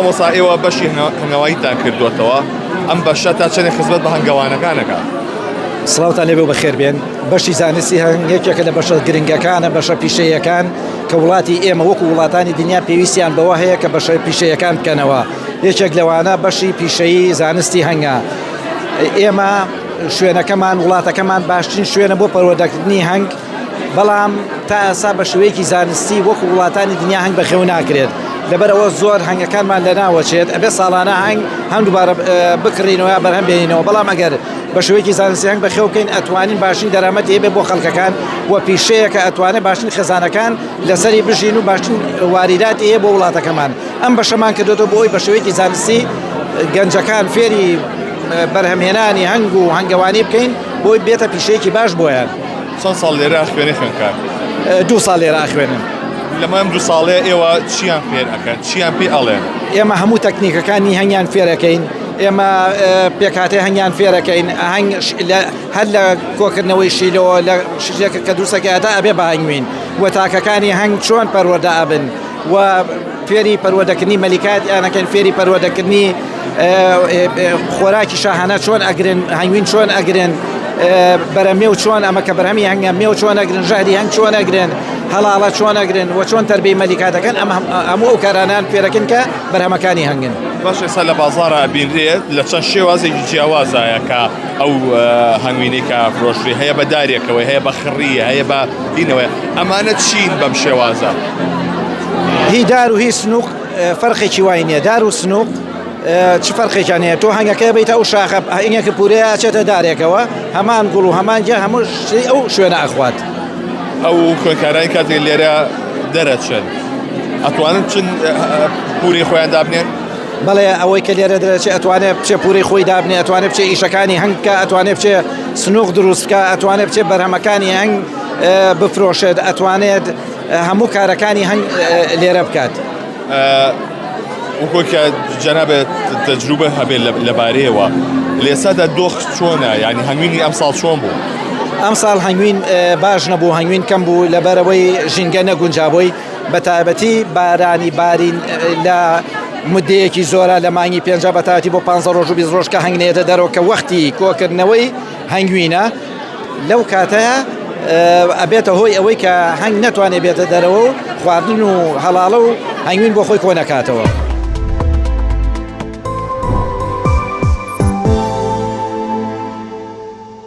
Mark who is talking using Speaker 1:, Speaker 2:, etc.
Speaker 1: مامۆستا ئێوە بەشی هەنگەوانیتان کردووەتەوە، ئەم بەشە تا چەندێک خزمەت بە هەنگەوانەکان ئەکات؟
Speaker 2: سڵاوتان لێبێ و بەخێر بێن. بەشی زانستی هەنگ یەکێکە لە بەشە گرنگەکانە، بەشە پیشەیەکان کە وڵاتی ئێمە وەکو وڵاتانی دنیا پێویستیان بەوە هەیە کە بەشە پیشەیەکان بکەنەوە. یەکێک لەوانە بەشی پیشەیی زانستی هەنگە. ئێمە شوێنەکەمان وڵاتەکەمان باشترین شوێنە بۆ پەروەردەکردنی هەنگ، بەڵام تا ئێستا بە شێوەیەکی زانستی وەکو وڵاتانی دنیا هەنگ بەخێو ناکرێت لەبەرئەوە زۆر هەنگەکانمان لەناوەچێت ئەبێ ساڵانە هەنگ هەم دووبارە بکڕینەوە یا بەرهەم بێنینەوە بەڵام ئەگەر بە شێوەیەکی زانستی هەنگ بەخێو بکەین ئەتوانین باشترین دەرامەتی هەبێت بۆ خەڵکەکان و پیشەیەکە ئەتوانێت باشترین خێزانەکان لەسەری بژین و باشترین واریداتی هەیە بۆ وڵاتەکەمان ئەم بەشەمان کردوێتەوە بۆ ئەوی بە شێوەیەکی زانستی گەنجەکان فێری بەرهەمهێنانی هەنگ و هەنگەوانی بکەین بۆی بێتە پیشەیەکی باش بۆیان.
Speaker 1: چەند ساڵ لێرە ئەخوێنێ خوێندکار؟
Speaker 2: دوو ساڵ لێرە ئەخوێنن.
Speaker 1: لەمە ئەم دوو ساڵەیە ئێوە چیان فێر ئەکەن؟ چیان پێ ئەڵێن؟
Speaker 2: ئێمە هەموو تەکنیکەکانی هەنگیان فێرەکەین ئێمە پێکهاتەی هەنگیان فێرەکەین هەنگ هەر لە کۆکردنەوەی شیلەوە لە شتێکە کە دروستەکە هەتا ئەبێ بە هەنگوین و تاکەکانی هەنگ چۆن پەروەردە ئەبن و فێری پەروەردەکردنی مەلیکات یانەکەن فێری پەروەردەکردنی خۆراکی شاهانە چۆن ئەگرن هەنگوین چۆن ئەگرن بەرە مێو چۆن ئەمە کە بەرهەمی هەنگە مێو چۆن ئەگرن ژەهری هەنگ چۆن ئەگرن هەڵاڵە چۆن ئەگرن و چۆن تەربیەی مەلیکا دەکەن ئەمە هەموو ئەو کارانان فێرەکەن کە بەرهەمەکانی هەنگن.
Speaker 1: باش ئێستا لە بازاڕا ئەبینرێت لە چەند شێوازێکی جیاوازایە کە ئەو هەنگوینەی کە فرۆشرێ هەیە بە دارێکەوەی هەیە بە خڕی هەیە بە دینەوەی ئەمانە چین بەم شێوازە؟
Speaker 2: هی دار و هی سنوق فەرقێکی وای نییە دار و سنوق چ فەرقێکیان هەیە تۆ هەنگەکە بیتە ئەو شاخە هەنگێکە پورەیە ئەچێتە دارێکەوە هەمان گوڵ و هەمان گیا هەموو شتی ئەو شوێنە ئەخوات.
Speaker 1: ئەو خوێندکارانی کاتێک لێرە دەرەچن ئەتوانن چن پوری خۆیان دابنێن؟
Speaker 2: بەڵێ ئەوەی کە لێرە دەرەچێ ئەتوانێت بچێ پوری خۆی دابنێ ئەتوانێت بچێ ئیشەکانی هەنگ بکە ئەتوانێت بچێ سنوق دروست بکە ئەتوانێت بچێ بەرهەمەکانی هەنگ بفرۆشێت ئەتوانێت هەموو کارەکانی هەنگ لێرە بکات.
Speaker 1: وەکۆ کە جەنابت تەجروبە هەبێت لەبارەیەوە لە ئێستادا دۆخ چۆنە یعنی هەنگوینی ئەمساڵ چۆن بوو؟
Speaker 2: ئەمساڵ هەنگوین باش نەبوو هەنگوین کەم بوو لەبەرەوەی ژینگە نەگونجابووی بە تایبەتی بارانی بارین لە مدەیەکی زۆرە لە مانگی پێنج بە تایبەتی بۆ 15 ڕۆژ و 20 ڕۆژ کە هەنگ نێتە دەرەوە کە وەختی کۆکردنەوەی هەنگوینە لەو کاتەیە ئەبێتە هۆی ئەوەی کە هەنگ نەتوانێت بێتە دەرەوە و خواردن و هەڵاڵە و هەنگوین بۆ خۆی کۆ نەکاتەوە.